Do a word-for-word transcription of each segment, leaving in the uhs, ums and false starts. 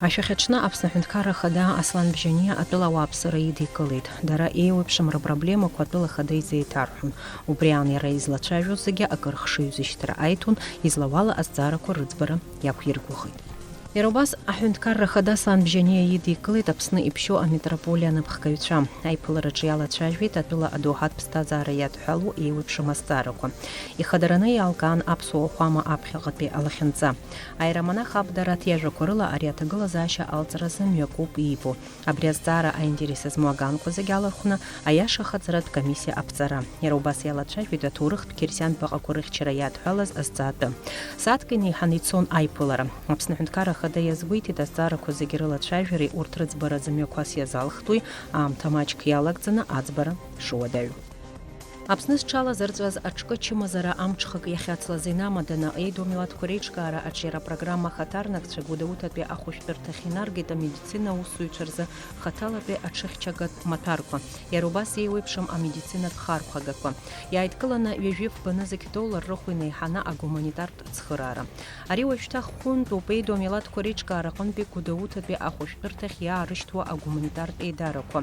Ашәахьаҽны Аԥсны Аҳәынҭқарра Ахада Аслан Бжьаниа атәыла ауааԥсыра идикылеит. Дара еиуеиԥшым рыпроблемақәа атәыла ахада изеиҭарҳәон. Убри аан иара излацәажәоз зегьы акыр хшыҩзышьҭра аиҭон, излауала азҵаарақәа рыӡбара иақәиргәыӷит. Иара убас Аҳәынҭқарра Ахада Аслан Бжьаниа идикылеит Аԥсны иԥшьоу аметрополиа анапхгаҩцәа. Аиԥылараҿы иалацәажәеит атәыла адоуҳатә ԥсҭазаара иадҳәалоу еиуеиԥшым азҵаарақәа. Ихадараны иалкаан аԥсуа уахәама аԥхьаҟатәи алахьынҵа. Аеромонах Аб Дараҭ иажәақәа рыла, ари аҭагылазаашьа алҵразы мҩакуп иибо. Абри азҵаара аинтерес змоу аганқәа зегьы алархәны, аиаша ахаҵаратә комиссиа аԥҵара. Иара убас иалацәажәеит аҭоурыхтә қьырсиантә баҟақәа рыхьчара иадҳәалаз азҵаатәы. Сааҭк инеиҳаны ицон аиԥылара. Аԥсны Аҳәынҭқарра Ахада иазгәеиҭеит, азҵаарақәа зегьы рылацәажәареи урҭ рыӡбаразы мҩақәас иазалхтәуи аамҭа маҷк иалагӡаны аӡбара шуадаҩу. Аԥсны зҽалазырҵәаз аҿкы ачымазара амҽхак иахьацлаз инамаданы, еидоу милаҭқәа реиҿкаара аҿиара апрограмма ахаҭарнакцәа Гәдоуҭатәи ахәышәтәырҭахь инаргеит амедицина аусзуҩцәа рзы хаҭалатәи аҽыхьчагатә маҭәарқәа, иара убас еиуеиԥшым амедицинатә хархәагақәа. Иааидкыланы ҩажәи фба нызқь доллар рыхә инеиҳаны агуманитартә ацхыраара. Ари уажәшьҭа хәынтәуп, еидоу амилаҭқәа реиҿкаара аҟынтәи Гәдоуҭатәи ахәышәтәырҭахь иаарышьҭуа агуманитартә еидарақәа.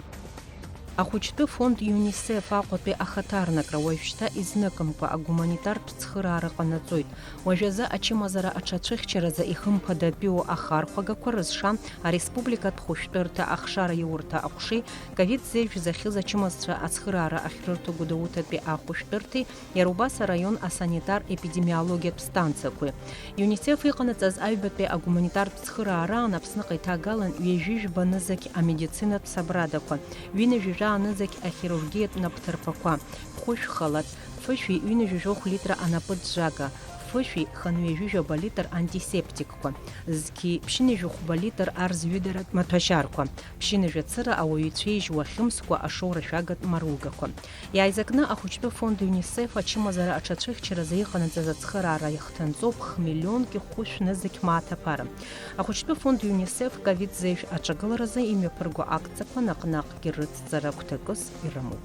Ахәыҷтәы фонд ЮНИСЕФ Аҟәатәи ахаҭарнакра уажәшьҭа изныкымкәа агуманитартә цхыраара ҟанаҵоит. Уажәазы ачымазара аҽацәыхьчаразы ихымԥадатәиу ахархәагақәа рызша ареспубликатә хәышәтәырҭа ахшараиурҭа аҟәшеи, ковид зежә зыхьыз ачымазцәа ацхыраара ахьрырҭо Гәдоуҭатәи ахәышәтәырҭеи, иара убас араион асанитар-епидемиологиатә станциақәеи. ЮНИСЕФ иҟанаҵаз аҩбатәи агуманитартә цхыраараан Аԥсныҟа иҭагалан ҩажәи жәба нызқь амедицинатә сабрадақәа, ҩынҩажәи жәаа нызқь ахирургиатә напҭарԥақәа, хәышә халаҭ, фышәи ҩынҩажәи жәохә литра анапыӡәӡәага, фышәи хынҩажәи жәаба литр антисептикқәа, зқьи ԥшьынҩажәи хәба литр ар зҩыдаратә маҭәашьарқәа, ԥшьынҩажәи цыра ауаҩы ицәеижьуа хьымскәа ашоура шәагатә маругақәа. Иааизакны ахәыҷтәы фонд ЮНИСЕФ ачымазара аҽацәыхьчаразы иҟанаҵаз ацхыраара иахҭанҵоуп хмиллионки хәышә нызқь мааҭ аԥара. Ахәыҷтәы фонд ЮНИСЕФ ковид зежә аҿагыларазы имҩаԥырго акциақәа наҟ-наҟгьы рыцҵара гәҭакыс ирымоуп.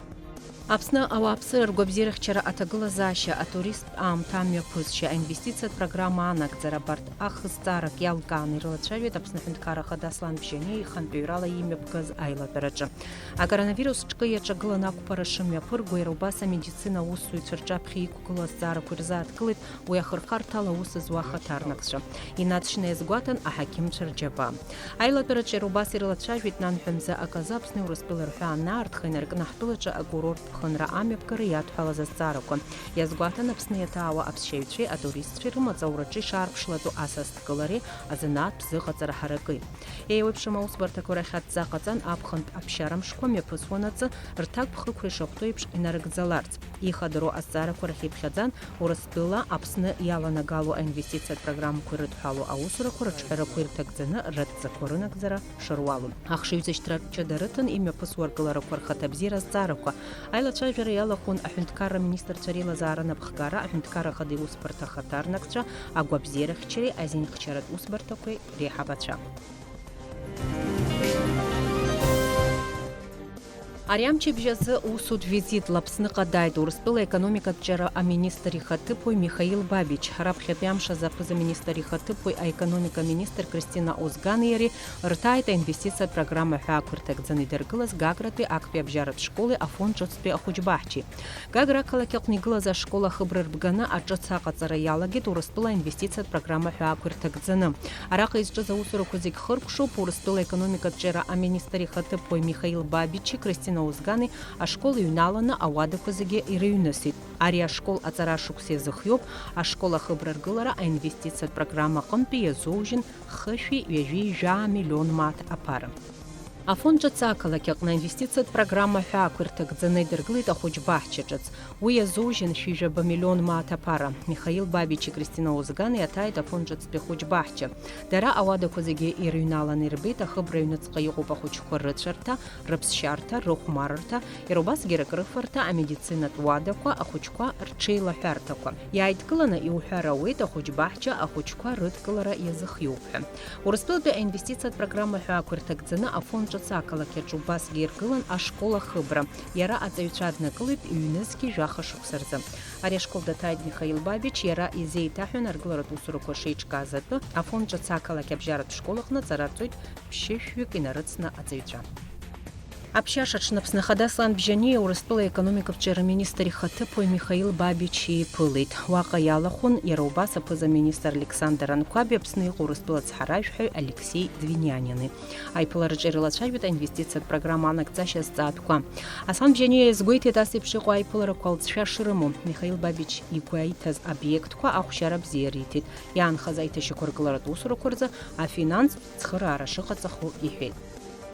Аԥсны ауааԥсыра ргәабзиарахьчара аҭагылазаашьа, атуристтә аамҭа амҩаԥысшьа, аинвестициатә программа анагӡара, абарҭ ахысҵаарак иалкааны ирылацәажәеит Аԥсны Аҳәынҭқарра Ахада Аслан Бжьаниа ихантәаҩрала имҩаԥгаз аилатәараҿы. Акоронавирус ҿкы иаҿагыланы ақәԥара шымҩаԥырго, иара убас амедицина аусзуҩцәа рҿаԥхьа иқәгылоу азҵаарақәа ирзааҭгылеит уи ахырхарҭала аус зуа ахаҭарнакцәа. Инаҵшьны иазгәаҭан аҳақьымцәа рџьабаа. Аилатәараҿы иара убас ирылацәажәеит нанҳәа мза аказы Аԥсни Урыстәылеи рҳәаа анаарҭха, инаркны ҳтәылаҿы акурорттә ԥхынра амҩаԥгара иадҳәалаз азҵаарақәа. Иазгәаҭан Аԥсны иаҭаауа аԥсшьаҩцәеи атуристцәеи рымаҵ аурыҿы ишаарԥшлатәу асасдкылареи азанааҭтә зыҟаҵара ҳараки. Еиуеиԥшым аусбарҭақәа рахь адҵа ҟаҵан аԥхынтә аԥсшьара мшқәа мҩаԥысуанаҵы, рҭакԥхықәра ишахәҭоу еиԥш инарыгӡаларц. Ихадароу азҵаарақәа рахь иԥхьаӡан, Урыстәыла, Аԥсны иаланагало аинвестициатә программақәа ирыдҳәалоу аусурақәа рыҿҳәарақәа ирҭагӡаны рыдҵақәа рынагӡара шыруалу. Ахшыҩзышьҭра ҷыда рыҭан имҩаԥысуа аргыларақәа рхаҭабзиара азҵаарақәа. Аилацәажәара иалахәын аҳәынҭқарра министрцәа реилазаара напхгара, аҳәынҭқарра ахада иусбарҭа ахаҭарнакцәа, агәабзиарахьчареи азинхьчаратә усбарҭақәеи реиҳабацәа. Ари амчыбжь азы усутә визитла Аԥсныҟа дааит Урыстәыла аекономикатә ҿиара аминистр ихаҭыԥуаҩ Михаил Бабич. Раԥхьатәи амш азы аԥыза-министр ихаҭыԥуаҩ аекономика аминистр Кристина Озгани иареи рҭааит аинвестициатә программа ҳәаақәа ирҭагӡаны идыргылаз Гагратәи актәи абжьаратә школи Афон ҿыцтәи ахәыҷбаҳчеи. Гагра ақалақь аҟны игылаз ашкол ахыбра рбганы аҿыц аҟаҵара иалагеит Урыстәыла аинвестициатә программа ҳәаақәа ирҭагӡаны. Араҟа изҿыз аусурақәа зегь хыркәшоуп, Урыстәыла аекономикатә ҿиара аминистр ихаҭыԥуаҩ Михаил Бабичи Кристина Озгани ашкол иҩналаны ауадақәа зегьы ирыҩнысит. Ари ашкол аҵара шықәса иазыхиоуп, ашкол ахыбра ргылара аинвестициатә программа аҟынтәи иазоужьын хышәи ҩажәи жәаа миллион мааҭ аԥара. Афон ҿыц ақалақь аҟны аинвестициатә программа ҳәаақәа ирҭагӡаны идыргылеит ахәыҷбаҳча ҿыц. Уи иазоужьын шәи жәаба миллион мааҭ аԥара. Михаил Бабичи Кристина Озгани иаҭааит Афон ҿыцтәи ахәыҷбаҳча. Дара ауадақәа зегьы ирыҩналаны ирбеит, ахыбра аҩныҵҟа иҟоуп ахәыҷқәа рыцәарҭа, рыԥсшьарҭа, рыхәмарырҭа, иара убасгьы рыкрыфарҭа, амедицинатә уадақәа, ахәыҷқәа рҽеилаҳәарҭақәа. Иааидкыланы иуҳәар ауеит, ахәыҷбаҳча ахәыҷқәа рыдкылара иазыхиоуп ҳәа. Урыстәылатәи аинвестициатә программа ҳәаақәа ирҭагӡаны Афон ҿыц Ақалақь аҿы убасгьы иргылан ашкол ахыбра. Иара аҵаҩцәа днакылеит ҩнызқьи жәаха шықәса рзы. Ари ашкол даҭааит Михаил Бабич, иара изеиҭаҳәан аргыларатә усурақәа шеиҿкааз атәы, Афон ҿыц ақалақь абжьаратә школ аҟны аҵара рҵоит ԥшьышәҩык инарыцны аҵаҩцәа. Аԥшьашаҽны Аԥсны Ахада Аслан Бжьаниа Урыстәыла аекономикатә ҿиара министр ихаҭыԥуаҩ Михаил Бабич ииԥылеит. Уаҟа иалахәын иара убас аԥыза-министр Александр Анқәаби Аԥсны иҟоу Урыстәыла ацҳаражәҳәаҩ Алексеи Двинианини. Аиԥылараҿы ирылацәажәеит аинвестициатә программа анагӡашьа азҵаатәқәа. Аслан Бжьаниа иазгәеиҭеит ас еиԥш иҟоу аиԥыларақәа алҵшәа шрымоу. Михаил Бабич игәеиҭаз обиектқәа ахәшьара бзиа риҭеит. Иаанхаз аиҭашьақәыргыларатә усурақәа рзы афинанстә цхыраара шыҟаҵахо иҳәеит.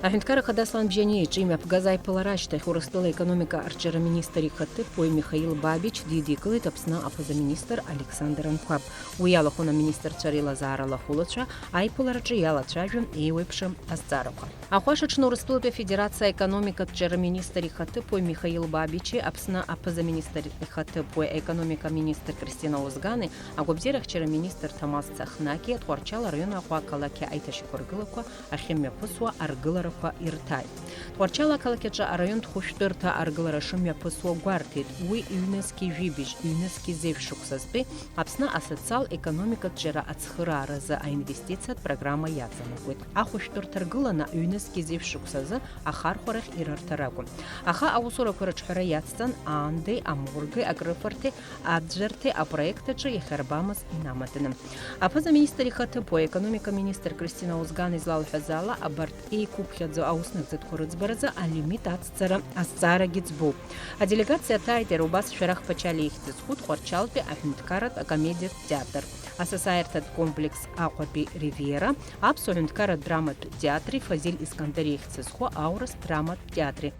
Аҳәынҭқарра Ахада Аслан Бжьаниа иҿы имҩаԥгаз аиԥылара ашьҭахь Урыстәыла аекономика арҿиара министр ихаҭыԥуаҩ Михаил Бабич дидикылеит Аԥсны аԥыза-министр Александр Анқәаб. Уи иалахәын аминистрцәа реилазаара лахәылацәа, аиԥылараҿы иалацәажәон еиуеиԥшым азҵаарақәа. Ахәашаҽны Урыстәылатәи Афедерациа аекономикатә ҿиара министр ихаҭыԥуаҩ Михаил Бабичи Аԥсны аԥыза-министр ихаҭыԥуаҩ аекономика министр Кристина Озгани агәабзиарахьчара министр Ҭамаз Цахнаки Тҟәарчал араион Аҟәа ақалақь аиҭашьақәыргылақәа ахьымҩаԥысуа аргыларақәа ирҭааит. Тҟәарчал ақалақь аҿы араионтә хәышәтәырҭа аргылара шымҩаԥысуа гәарҭеит, уи ҩнызқьи жәибжь, ҩнызқьи зеижә шықәсазтәи Аԥсны асоциал-економикатә ҿиара ацхырааразы аинвестициатә программа иаҵанакуеит. Ахәышәтәырҭа ргыланы ҩнызқьи зеижә шықәсазы ахархәарахь ирырҭар акәын. Аха аусурақәа рыҿҳәара иацҵан аандеи, аморги, акрыфарҭеи, аӡәӡәарҭеи апроект аҿы иахьарбамыз инамаданы. Аԥыза-министр ихаҭыԥуаҩ, аекономика министр Кристина Озган излалҳәаз ала, абарҭ еиқәыԥхьаӡо ауснагӡатәқәа рыӡбаразы алимит ацҵара азҵаарагьы ӡбоуп. Аделегациа аҭааит иара убас Шәарах Ԥачалиа ихьӡ зху Тҟәарчалтәи аҳәынҭқарратә акомедиатә театр, асасааирҭатә комплекс Аҟәатәи Ривиера, Аԥсуа ҳәынҭқарратә драматә театри Фазиль Искандери ихьӡ зху аурыс драматә театри.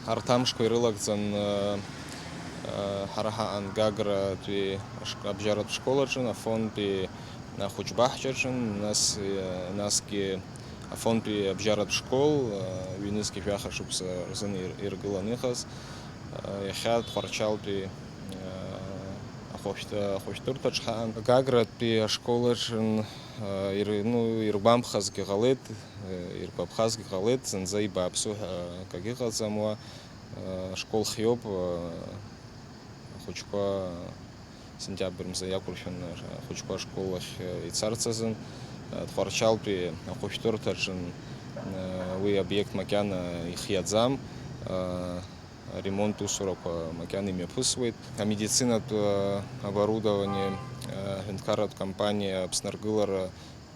Арҭ амшқәа ирылагӡан, ы, ы, ҳара ҳаҟан Гагратәи ашк-, абжьаратә школ аҿы, Афонтәи ахәыҷбаҳчаҿын, нас, ы, насгьы Афонтәи абжьаратә школ, ы, ҩнызқьи жәаха шықәса рзын ир-, иргылан иҟаз, ы, иахьа Тҟәарчалтәи, ы, ахәышәт-, ахәышәтәырҭаҿ ҳаҟан. Гагратәи ашкол аҿын, ы, ир-, ну, иргәамԥхазгьы ҟалеит, ы, иргәаԥхазгьы ҟалеит, зынӡа ибааԥсу ҳәа акагьы ыҟаӡам уа, ы, ашкол хиоуп, ы, ахәыҷқәа сентиабр мза иақәыршәаны ахәыҷқәа ашкол ахь, ы, ицарц азын, ы, Тҟәарчалтәи ахәышәтәырҭаҿын, ы, уи обиект макьана ихиаӡам, ы, аремонт усурақәа макьана имҩаԥысуеит. Амедицинатә, ы, оборудование, ы, аҳәынҭқарратә компаниа Аԥсны аргылара,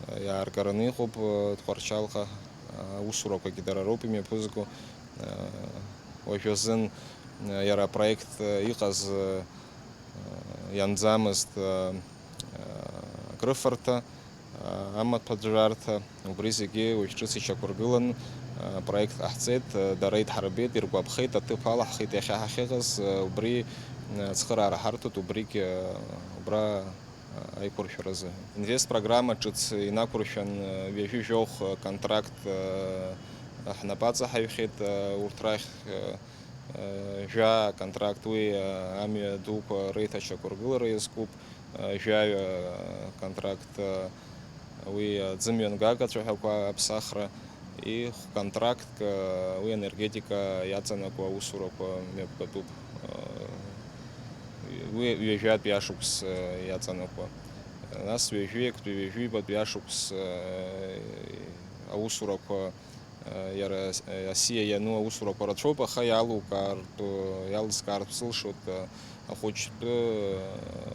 ы, иааргараны иҟоуп, ы, Тҟәарчалҟа. Ы, аусурақәагьы дара роуп имҩаԥызго. Ы, уажәазын, ы, иара апроект, ы, иҟаз, ы, ы, ианӡамызт, ы, ы, акрыфарҭа, ы, амаҭәаӡәӡәарҭа, убри зегьы уажә ҿыц иҽақәыргылан, ы, апроект ҟаҳҵеит, ы, дара идҳарбеит, иргәаԥхеит, аҭыԥ алаҳхит иахьа ҳахьыҟаз, ы, убри, ы, ацхыраара ҳарҭоит, убригь, ы, убра, ы, аиқәыршәара азыҳәан. Инвестпрограмма ҿыц инақәыршәан, ы, ҩажәи жәохә, ы, контракт, ы, ҳнапы аҵаҳаҩхьеит, ы, урҭ рахь, ы, Жәа аконтракт уи амҩа дуқәа реиҭашьақәыргылара иазкуп, жәаҩа аконтракт уи аӡымҩангага ацәаҳәақәа аԥсахра, ихә контрактк уи аенергетика иаҵанакуа аусурақәа мҩаԥгатәуп. Уи ҩажәатәи ашықәс иаҵанакуа. Нас ҩажәи актәи, ҩажәи ҩбатәи ашықәс аусурақәа Иара асиа иану аусурақәа рацәоуп, аха иалукаартә, иалыскаартә сылшоит ахәыҷтәы,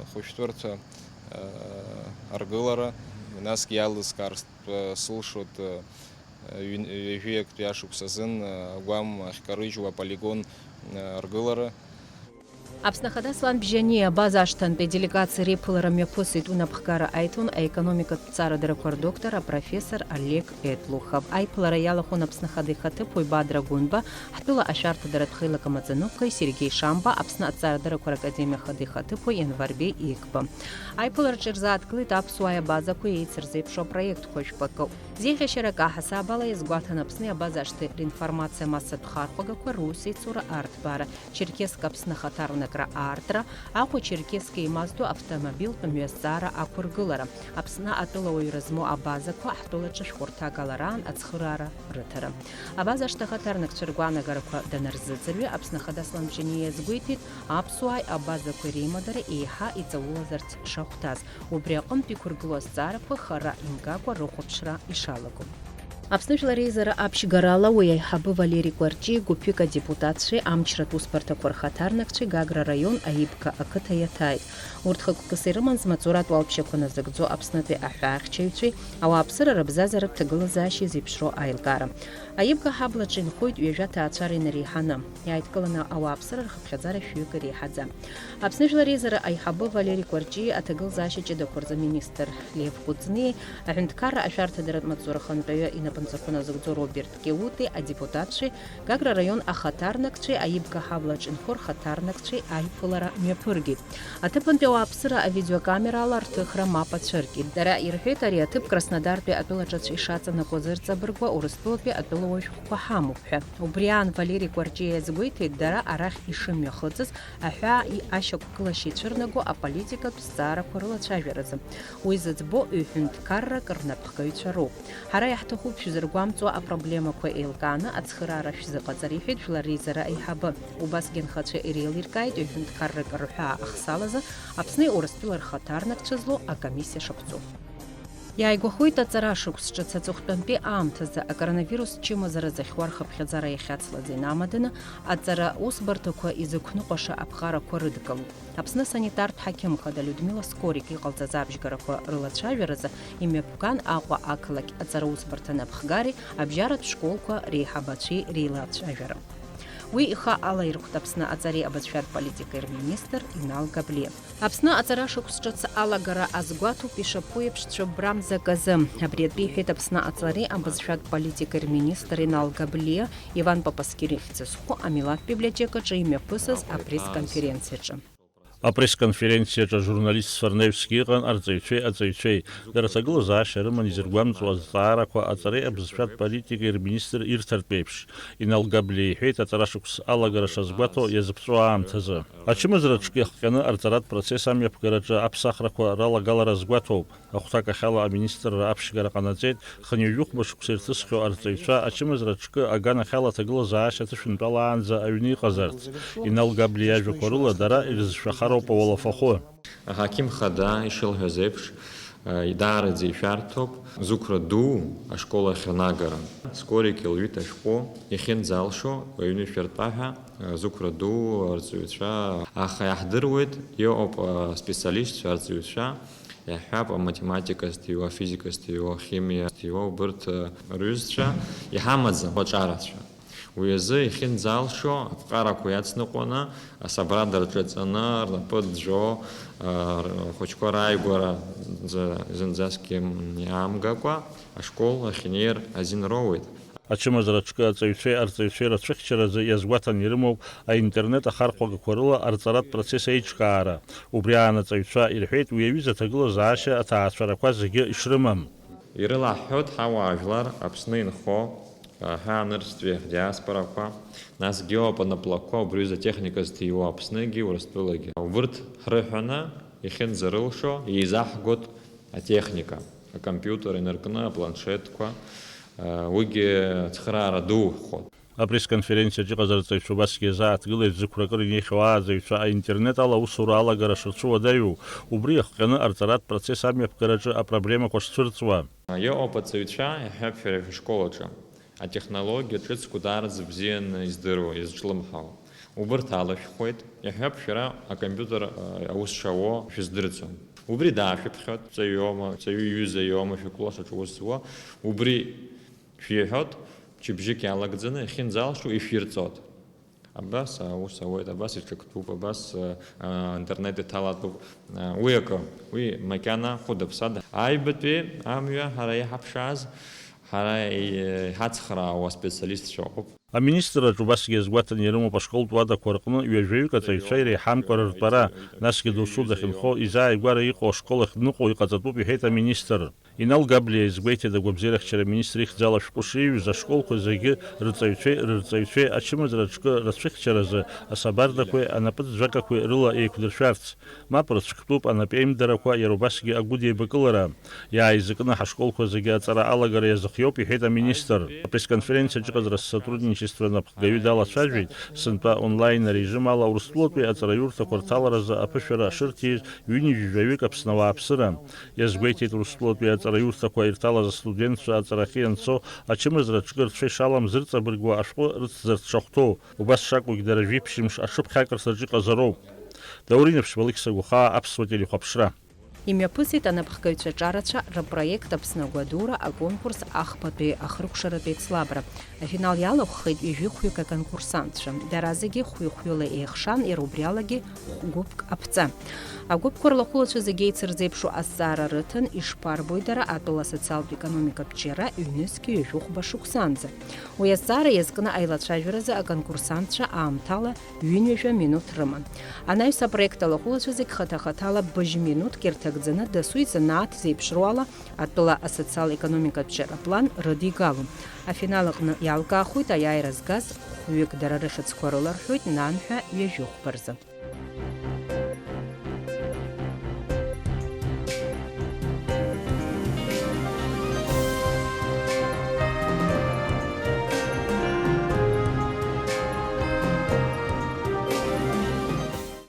ахәышәтәырҭа аргылара, насгьы иалыскаартә сылшоит ҩын-, ҩажәи актәи ашықәс азын агәам ахькарыжьуа аполигон аргылара. Аԥсны Ахада Аслан Бжьаниа абаза ашҭантәи аделегациа реиԥылара мҩаԥысит, уи напхгара аиҭон аекономикатә ҭҵаарадырақәа рдоктор апрофессор Олег Етлухов. Аиԥылара иалахәын Аԥсны Ахада ихаҭыԥуаҩ Бадра Гәынба, ҳтәыла ашәарҭадаратә хеилак амаӡаныҟәгаҩ Сергеи Шамба, Аԥсны аҭҵаарадырақәа ракадемиа Ахада ихаҭыԥуаҩ Ианварбеи Еқәба. Аиԥылараҿы ирзааҭгылеит аԥсуааи абазақәеи еицырзеиԥшу апроектқәа жәпакы. Зеиӷьашьарак аҳасабала иазгәаҭан Аԥсни абаза ашҭи ринформациа массатә хархәагақәа русеицура арҭбаара, Черкесск Аԥсны ахаҭарнакра аартра, Аҟәа Черкесск еимаздо автомобильтә мҩазҵаара ақәыргылара, Аԥсны атәылауаҩра змоу абазақәа ҳтәылаҿы шәҟәырҭак алараан ацхыраара рыҭара. Абаза ашҭа ахаҭарнакцәа ргәаанагарақәа данарзыӡырҩы, Аԥсны Ахада Аслан Бжьаниа иазгәеиҭеит, аԥсуааи абазақәеи реимадара еиҳа иҵаулазарц шахәҭаз, убри аҟынтә иқәыргылоу азҵаарақәа хара имгакәа рыхәаԥшра ишалаго. Аԥсны Жәлар Реизара аԥшьгарала уи аиҳабы Валери Кәарҷиа гәыԥҩык адепутатцәеи амчратә усбарҭақәа рхаҭарнакцәеи Гагра раион Аибга ақыҭа иаҭааит. Урҭ хықәкыс ирыман змаҵуратә уалԥшьақәа назыгӡо Аԥснытәи аҳәаахьчаҩцәеи ауааԥсыра рыбзазаратә ҭагылазаашьеи зеиԥшроу аилкаара. Аибга аҳаблаҿы инхоит ҩажәа ҭаацәара инареиҳаны. Иааидкыланы ауааԥсыра рхыԥхьаӡара шәҩык иреиҳаӡам. Аԥсны Жәлар Реизара аиҳабы Валери Кәарҷиа аҭагылазаашьа ҷыдақәа рзы аминистр Лев Кәыҵниеи, аҳәынҭқарра ашәарҭадаратә маҵзура ахантәаҩы инапынҵақәа назыгӡо Роберт Кеути, адепутатцәеи, Гагра араион ахаҭарнакцәеи, Аибга аҳаблаҿ инхо рхаҭарнакцәеи аиԥылара мҩаԥыргеит. Аҭыԥантәи ауааԥсыра авидеокамерала рҭыхра мап ацәыркит. Дара ирҳәеит, ари аҭыԥ Краснодартәи атәылаҿацә ишаҵанакуаз ырҵабыргуа Урыстәылатәи атәылауаҩ шәҟәқәа ҳамоуп ҳәа. Убри аан Валери Кәарҷиа иазгәеиҭеит, дара арахь ишымҩахыҵыз аҳәаа и-, ашьақәгылашьа ицәырнаго аполитикатә зҵаарақәа рылацәажәаразы. Уи зыӡбо ҩ-ҳәынҭқаррак рнапхгаҩцәа роуп. Ҳара иаҳҭахуп шәзыргәамҵуа апроблемақәа еилкааны ацхыраара шәзыҟаҵар, иҳәеит Жәлар Реизара аиҳабы. Убасгьы анхацәа иреилиркааит ҩ-ҳәынҭқаррак рҳәаа ахсалазы Аԥсни Урыстәыла рхаҭарнакцәа злоу акомиссиа шаԥҵоу. Иааигәахоит аҵара шықәс ҿыц аҵыхәтәантәи аамҭазы акоронавирус чымазара зыхьуа рхыԥхьаӡара иахьацлаз инамаданы аҵара усбарҭақәа изықәныҟәаша аԥҟарақәа рыдкылоуп. Аԥсны асанитартә ҳақьым хада Людмила Скорик иҟалҵаз абжьгарақәа рылацәажәаразы имҩаԥган Аҟәа ақалақь аҵара усбарҭа напхгареи абжьаратә школқәа реиҳабацәеи реилацәажәара. Уи ихы алаирхәт Аԥсны аҵареи абызшәатә политикеи рминистр Инал Габлиа. Аԥсны аҵара шықәс ҿыц алагара азгәаҭоуп ишаԥу еиԥш цәыббра мзак азы. Абри атәы иҳәеит Аԥсны аҵареи абызшәатә политикеи рминистр Инал Габлиа Иван Папаскир ихьӡ зху амилаҭтә библиотекаҿы имҩаԥысыз апресс-конференциаҿы. Апресс-конференциаҿы ажурналистцәа рнаҩсгьы ыҟан арҵаҩцәеи аҵаҩцәеи. Дара ҭагылазаашьа рыман изыргәамҵуа азҵаарақәа аҵареи абызшәатә политикеи рминистр ирҭартә еиԥш. Инал Габлиа иҳәеит, аҵара шықәс алагара шазгәаҭо иазыԥҵәо аамҭазы. Ачымазара ҿкы иахҟьаны арҵаратә процесс амҩаԥгараҿы аԥсахрақәа ралагалара азгәаҭоуп. Ахәҭакахьала аминистрра аԥшьгара ҟанаҵеит, хынҩажәи хәба шықәса ирҭысхьоу арҵаҩцәа ачымазара ҿкы аганахьала аҭагылазаашьа аҭышәынтәалаанӡа аҩны иҟазарц. Инал Габлиа иажәақәа рыла, дара ирызшәахароуп ауалафахәы. Аҳақьым хада ишылҳәаз еиԥш, даараӡа ишәарҭоуп, зықәра ду ашкол ахь анагара. Скорик илҩит ашәҟәы, иахьынӡалшо, аҩны ишәыртәа ҳәа, зықәра ду арҵаҩцәа. Аха иаҳдыруеит, иҟоуп специалистцәа, арҵаҩцәа, иаҳҳәап, аматематика зҭиуа, афизика зҭиуа, ахимиа зҭиуа, убырҭ рҩызцәа иҳамаӡам аҿарацәа. Уи азы иахьынӡалшо аԥҟарақәа иацныҟәаны, асабрада рҿаҵаны, рнапы ӡәӡәо, а, рхәыҷқәа рааигәара зынӡаскгьы иаамгакәа, ашкол ахь инеир азин роуеит. Ачымазара ҿкы аҵаҩцәеи арҵаҩцәеи рацәыхьчаразы иазгәаҭан ирымоуп аинтернет ахархәагақәа рыла арҵаратә процесс еиҿкаара. Убри аан аҵаҩцәа ирҳәеит уи аҩыза аҭагылазаашьа аҭаацәарақәа зегьы ишрымам. Ирылаҳҳәоит ҳауаажәлар Аԥсны инхо, аҳәаанырцәтәи ҳдиаспорақәа, насгьы иоуп анаплакқәа убри аҩыза атехника зҭиуа Аԥсныгьы Урыстәылагьы. Убырҭ ҳрыҳәаны иахьынӡарылшо еизаҳгоит атехника, акомпиутер инаркны, апланшетқәа, уигьы ацхыраара ду ҳхәот. Апресс-конференциаҿ иҟаз арҵаҩцәа убасгьы иазааҭгылеит зықәра акыр инеихьоу ааӡаҩцәа аинтернет ала аусура алагара шырцәыуадаҩу, убри иахҟьаны арҵаратә процесс амҩаԥгараҿы апроблемақәа шцәырҵуа. Иҟоуп аҵаҩцәа, иаҳҳәап, шәара шәышкол аҿы атехнологиа ҿыцқәа даараӡа бзианы издыруа, изҿлымҳауа. Убырҭ алышәхуеит, иаҳҳәап, шәара акомпиутер, а, аус шауо шәыздырӡом. Убри даашәыԥхьоит, ҵаҩ иоума, ҵаҩы иҩыза иоума, шәыкласс аҿы аус зуа, убри шәиҳәоит, мчыбжьык иалагӡаны иахьынӡалшо ишәирҵоит. Абас аус ауеит, абас иҿактәуп, абас, а, а, интернет иҭалатәуп. А, уи акы, уи макьана хәыда-ԥсада. Аҩбатәи амҩа ҳара иҳаԥшааз, ҳара и-, иҳацхраауа специалистцәа ыҟоуп. Аминистрраҿы убасгьы иазгәаҭаны ирымоуп ашколтә уадақәа рҟны ҩажәаҩык аҵаҩцәа иреиҳамкәа рыртәара, насгьы досу дахьынхо, изааигәара иҟоу ашкол ахь дныҟәо иҟаҵатәуп, иҳәеит аминистр. Инал Габлиа изгәеиҭеит агәабзиарахьчара аминистр ихьӡала ашәҟәы шиҩыз ашколқәа зегьы рҵаҩцәеи рырҵаҩцәеи ачымазара аҿкы рацәыхьчаразы асабардақәеи анапыҵӡәакақәеи рыла еиқәдыршәарц. Мап рыцәктәуп анапеимдарақәа, иара убасгьы агәыдеибакылара. Иааизакны ҳашколқәа зегьы аҵара алагара иазыхиоуп, иҳәеит аминистр. Апресс-конференциаҿ иҟаз Россотрудничество анапхгаҩы далацәажәеит, сынтәа онлайн арежим ала Урыстәылатәи аҵараиурҭақәа рҭаларазы аԥышәара шырҭиз ҩынҩажәаҩык Аԥсны ауааԥсыра. Иазгәеиҭеит Урыстәылатәи аҵараиурҭақәа ирҭалаз астудентцәа аҵарахьы ианцо ачымазара аҿкы рцәа ишалам зырҵабыргуа ашәҟәы рыцзарц шахәҭоу. Убас шакәугь дара жәиԥшьымш аҽыԥхьакырҭаҿ иҟазароуп. Даур Инаԥшьба, Алықьса Гәахаа, Аԥсуа телехәаԥшра. Имҩаԥысит анапхгаҩцәа ҿарацәа рпроект Аԥсны агәадура аконкурс ахԥатәи ахыркәшаратәи еицлабра. Афинал иалахәхеит ҩажәи хәҩык аконкурсантцәа. Дара зегьы хәҩы-хәҩыла еихшан, иара убри алагьы хә-гәыԥк аԥҵа. Агәыԥқәа рлахәылацәа зегьы еицырзеиԥшу азҵаара рыҭан, ишԥарбои дара атәыла асоциалтә економикатә ҿиара ҩнызқь ҩажәи хәба шықәсанӡа? Уи азҵаара иазкны аилацәажәаразы аконкурсантцәа аамҭала ҩынҩажәа минуҭ рыман. Анаҩс апроект алахәылацәа зегь хаҭа-хаҭала быжь минуҭк ирҭагӡаны дасу изанааҭ зеиԥшроу ала атәыла асоциал-економикатә ҿиара аплан рыдигалон. Афинал аҟны иалкаахоит аиааира згаз хәҩык, дара рыхьӡқәа рыларҳәоит нанҳәа ҩажәи хәба рзы.